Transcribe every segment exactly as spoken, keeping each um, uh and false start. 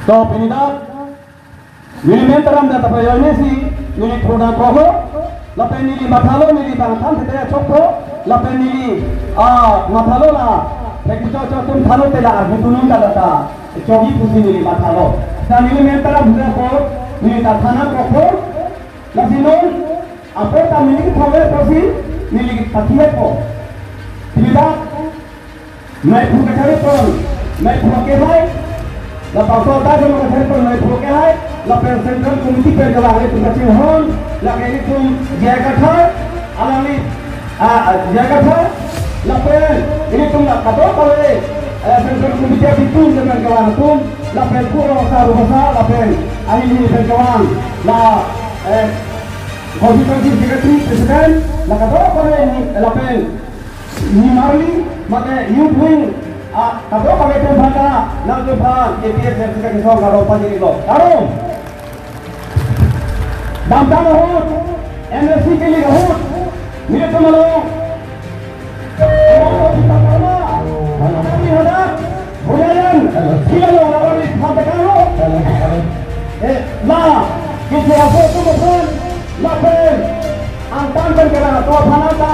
To pini dak neli men taram dak ta payo ne si neli program koko, lapen neli mathalo, neli bang than thete chokpo, lapen neli, ah, mathalo la, thek cho cho atum thalo te la arju tunun ta la ta chogi pusi neli mathalo. Ta neli men taram dak ko, neli ta thana koko, lasi non, apo ta neli kethave pusi, neli kethave po. Pini dak, Maiphu kachari pon, maiphu kehai, labangso ta jama kachari pon, maiphu kehai, lapen Central Committee pen kevang ilitum kachinghon, lake ilitum J I Kathar, alangli, ah, ah, J I Kathar, lapen ilitum la kadokave, eh, Central Committee abitum pen kevang atum, lapen Pu Rongsa Rongsa, lapen ahini pen kevang, la, eh, Constituency Secretary, President, la kadokave ni, lapen nimarli, mate youth wing, ah, kadokave atum aphan ta, nangtum aphan, A P H L C kachesong kardom pajirlo. Kardom. Damtang ahut, M L C kili ahut, nelitum along, Karma, kami hadak, Bojajan, sila lo, lawan di Phantekang lo. Eh, la, kisi aso tu besan, lapen, angtan pen kena, to aphan ta,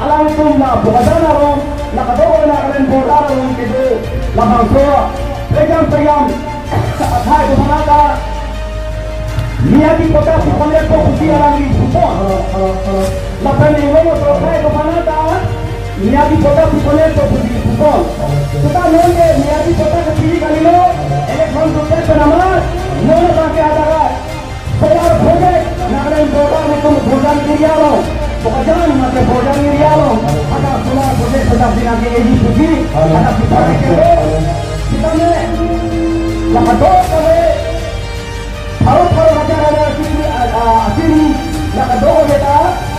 alangtum la, Bojajan along, la kadokave Nagaland border along kedo, labangso, pejam pejam, athai to aphan ta, Miyagi patta pi-un-epo pusi alangli pupon. Lapen ingno athai to aphan ta, Miyagi patta pi-un-epo pusi pupon. Seta non ke Miyagi patta kepili kalilo, election sukses penamar, non abang ke adaga solar project, Nagaland border nelitum Bojajan area along, Bokajan mate Bojajan area along, ada solar project sedang sinang ke edi pusi, ada kita ke, kita ne, la kadokave, Pharo pharo hajar hajar asiri, ah, ah, asiri, la kadokave ta,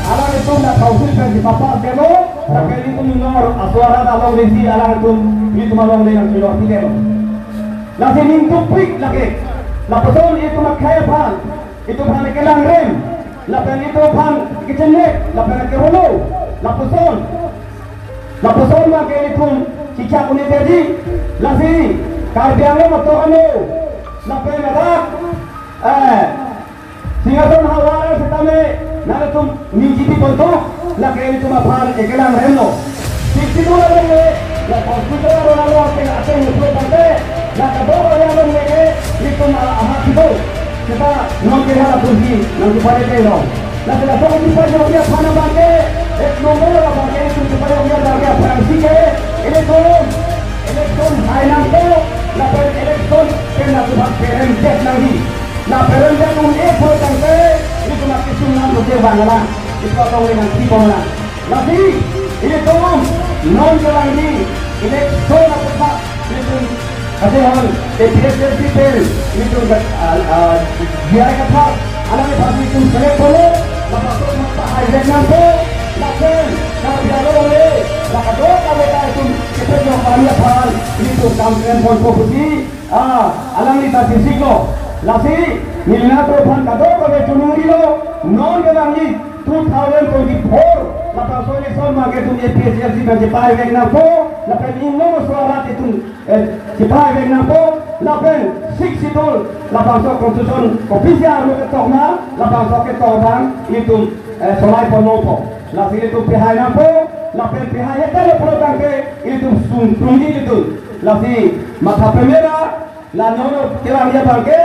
alanglitum la council pen di papa demo, la ke ilitum inglong aso arat along resi, alanglitum, ilitum along le nangchilor pidelo. Lasi ning dukpik lake, lapuson ilitum akhei aphan, ilitum aphan kelang rem, lapen ilitum aphan kechenek, lapen kerolo, lapuson, lapuson abang ke ilitum chichak un-e tedi, lasi, Karbi Anglong ato ano, lapen ladak, eh, Singhason havar setame, nangtum ningjepi ponpo, lake ilitum aphan kelang remlo. Sixty-two along le, la constitution along ateng ateng musuh tangte, la kadokave along le ke, ilitum a-, aha kibo. Seta non ke hala puji, nang kipare ke lo. La seta song kipare ke aphan abang ke, ek nombor abang ke, ilitum kipare ke abang ke aphan si ke, ilitum, election hai nangpo, lapen election ke nangtum aphan perem jet nangji. La perem jet un-e pho tangte, ilitum akesung nangtum ke bang la, ilitum atong le nangpi pon la. Lasi, ilitum, non kelangji, election apotha, ilitum, kachinghon, A P H L C pen, ilitum, ah, ah, J I Kathar, alangli aphan ilitum select ponlo, lapuson mata hai jet nangpo, lapen, Karbi Anglong le, la kadokave ta ilitum, kepejok kami aphan, ilitum kam klem ponpo pusi, ah, alangli ta chisiklo. Lasi, neli nangtum aphan kadokave choningri lo, non kelangji two thousand twenty-four, labangso election abang ke ilitum A P H L C pen chepaivek nangpo, lapen ingno aso arat ilitum, eh, chepaivek nangpo, lapen Sixth Schedule, labangso constitution, kopisi arlo ketok ma, labangso ketok abang, ilitum, eh, solai pon nangpo. Lasi ilitum pihai nangpo, lapen pihai ya kalo polo tangte, ilitum sung sungji ilitum. Lasi matha pemera, la nono kelangji abang ke,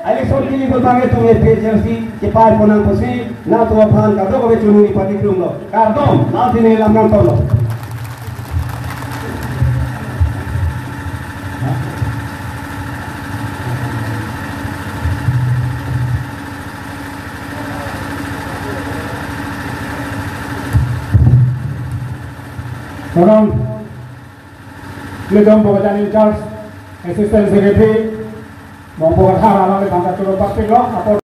election kili abang ke ilitum A P H L C chepai pon nang pusi, nangtum aphan kadokave choningri padi krung lo. Kardom, la sini lam nangtolo. Sekarang, Lidom Bokajan in charge, Assistant Secretary, Bongpo Kathar, alangli aphan ta choro patik lo, apor